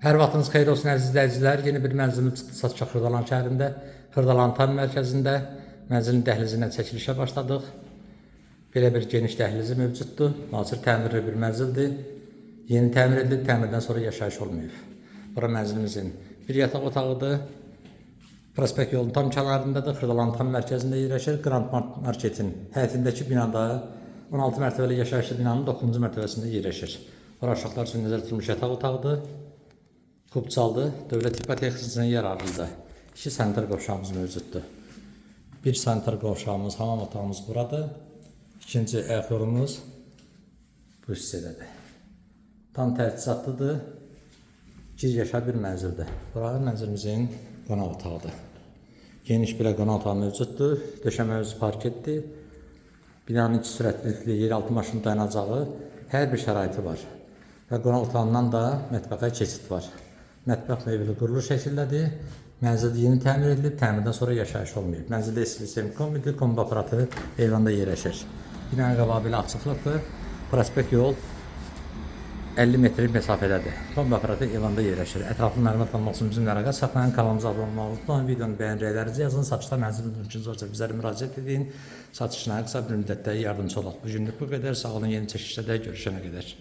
Hər vaxtınız xeyir olsun əziz izləyicilər. Yeni bir mənzilimiz çıxdı satışa Xırdalan şəhərində, Xırdalan tam mərkəzində. Mənzilin dəhlizindən çəkilişə başladıq. Belə bir geniş dəhlizi mövcuddur. Müasir təmirli bir mənzildir. Yeni təmir edilib, təmirdən sonra yaşayış olmayıb. Bura mənzilimizin bir yataq otağıdır. Prospekt yolunun tam kənarındadır. Xırdalan tam mərkəzində yerləşir. Grand Marketin həyətindəki binada 16 mərtəbəli yaşayışlı binanın 9-cu mərtəbəsində yerləşir. Bura uşaqlar üçün nəzərdə tutulmuş yataq otağıdır. Kubçaldı. Dövlət ipotekasına yararlıdır. İki sanitar qovşağımız mövcuddur. Bir sanitar qovşağımız, hamam otağımız buradır. İkinci ayaq yolumuz bu hissədədir. Tam təchizatlıdır. Gir yaşa bir mənzildir. Bura mənzilimizin qonaq otağıdır. Geniş belə qonaq otağı mövcuddur. Döşəməmiz parketdir. Binanın iki sürətli yeraltı maşın dayanacağı hər bir şəraiti var. Və qonaq otağından da mətbəxə keçid var. Mətbəx mebeli qurulu şəkildədir. Mənzil yeni təmir edilib, təmirdən sonra yaşayış olmayıb. Mənzildə istilik sistemi kombidir, kombi aparatı eyvanda yerləşir. Binanın qabağı belə açıqlıqdır. Prospekt yol 50 metrlik məsafədədir. Kombi aparatı eyvanda yerləşir. Ətraflı məlumat almaq üçün bizimlə əlaqə saxlayın, kanalımıza abunə olmağı unutmayın, videonu bəyən, rəylərinizi yazın. Satışda mənzil mümkün olsa bizlərə müraciət edin. Satışına qısa bir müddətdə yardımçı olaq. Bu günlük bu qədər. Sağ olun, yeni çəkilişdə də görüşənə qədər.